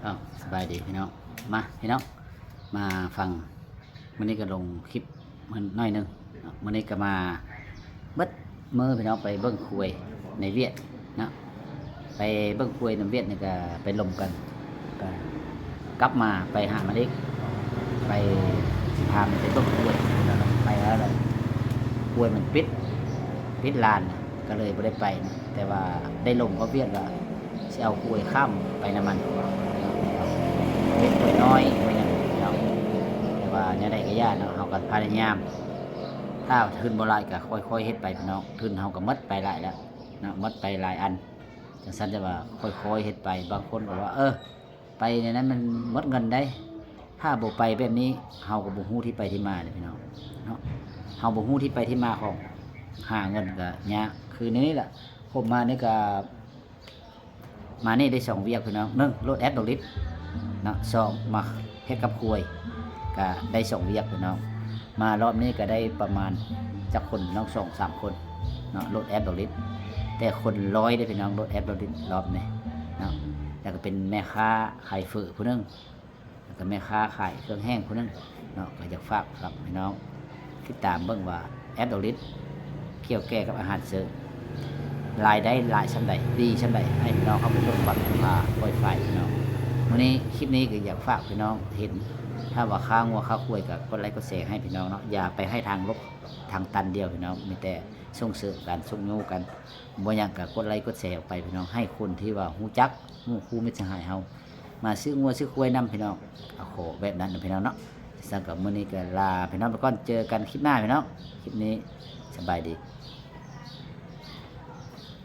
ອ້າວ ສະບາຍດີພີ່ນ້ອງ ມາພີ່ນ້ອງ ມາຟັງ ມື້ນີ້ກໍລົງຄລິບມາໜ້ອຍໜຶ່ງເນາະ ມື້ນີ້ກໍມາເບິດມື້ພີ່ນ້ອງ ໄປເບິ່ງຄວາຍໃນຫວຽດເນາະ ໄປເບິ່ງຄວາຍນຳຫວຽດນີ້ກໍໄປລົມກັນ ກໍກັບມາໄປຫາມາເລັກ ໄປ ຊິພາມັນໄປເບິ່ງຄວາຍ ໄປແລ້ວ ຄວາຍມັນປິດ ປິດລານ ກໍເລີຍບໍ່ໄດ້ໄປເນາະ ແຕ່ວ່າໄດ້ລົມກັບຫວຽດວ່າ ຊິເອົາຄວາຍຂ້າມໄປນຳມັນ ເປັນຄວາຍນ້ອຍຄວາຍຫຍັງເນາະ ແຕ່ວ່າແນວໃດກໍຢ່າເນາະ ເຮົາກໍພະຍາຍາມ ຖ້າທຶນບໍ່ຫຼາຍກໍຄ່ອຍໆເຮັດໄປພີ່ນ້ອງ ທຶນເຮົາກໍໝົດໄປຫຼາຍແລ້ວເນາະ ໝົດໄປຫຼາຍອັນ ຈັ່ງຊັ້ນ ແຕ່ວ່າຄ່ອຍໆເຮັດໄປ ບາງຄົນກໍວ່າ ເອີ ໄປແນວນັ້ນມັນໝົດເງິນໃດ໋ ຖ້າບໍ່ໄປແບບນີ້ ເຮົາກໍບໍ່ຮູ້ທີ່ໄປທີ່ມາເດ້ພີ່ນ້ອງເນາະ ເຮົາບໍ່ຮູ້ທີ່ໄປທີ່ມາຂອງ ຫາເງິນກໍຍາກ ຄືໃນນີ້ລະ ຜົມມານີ້ກໍ ມານີ້ໄດ້ສອງວຽກພີ່ນ້ອງ ໜຶ່ງ ໂລດແອັດດອກລິດເນາະ ສອງ ມາເຮັດກັບຄວາຍ ກະໄດ້ສອງວຽກພີ່ນ້ອງ ມາລອບນີ້ກະໄດ້ປະມານຈັກຄົນພີ່ນ້ອງ ສອງສາມຄົນເນາະ ໂລດແອັດດອກລິດ ແຕ່ຄົນລອຍເດ້ພີ່ນ້ອງ ໂລດແອັດດອກລິດລອບນີ້ເນາະ ແລ້ວກະເປັນແມ່ຄ້າຂາຍເຝີຜູ້ໜຶ່ງ ແລ້ວກະແມ່ຄ້າຂາຍເຄື່ອງແຫ້ງຜູ້ໜຶ່ງເນາະ ກະຢາກຝາກພີ່ນ້ອງ ຕິດຕາມເບິ່ງວ່າແອັດດອກລິດ ກ່ຽວແກ່ກັບອາຫານເສີມ ລາຍໄດ້ຫຼາຍສ່ຳໃດ ດີສ່ຳໃດ ໃຫ້ພີ່ນ້ອງເຮົາໄປເບິ່ງກ່ອນ ພາປ່ອຍໄຟພີ່ນ້ອງ ມື້ນີ້ຄລິບນີ້ກໍຢາກຝາກພີ່ນ້ອງເຫັນ ຖ້າວ່າຄ້າງົວຄ້າຄວາຍກໍກົດໄລກົດແຊໃຫ້ພີ່ນ້ອງເນາະ ຢ່າໄປໃຫ້ທາງລົບທາງຕັນດຽວພີ່ນ້ອງ ມີແຕ່ສົ່ງເສີມກັນ ຊຸກຍູ້ກັນ ບໍ່ຫຍັງກໍກົດໄລກົດແຊອອກໄປພີ່ນ້ອງ ໃຫ້ຄົນທີ່ວ່າຮູ້ຈັກ ໝູ່ຄູ່ມິດສະຫາຍເຮົາ ມາຊື້ງົວຊື້ຄວາຍນຳພີ່ນ້ອງ ກໍຂໍແບບນັ້ນນະພີ່ນ້ອງເນາະ ຊັ້ນກໍມື້ນີ້ກໍລາພີ່ນ້ອງໄປກ່ອນ ເຈີກັນຄລິບໜ້າພີ່ນ້ອງ ຄລິບນີ້ສະບາຍດີ.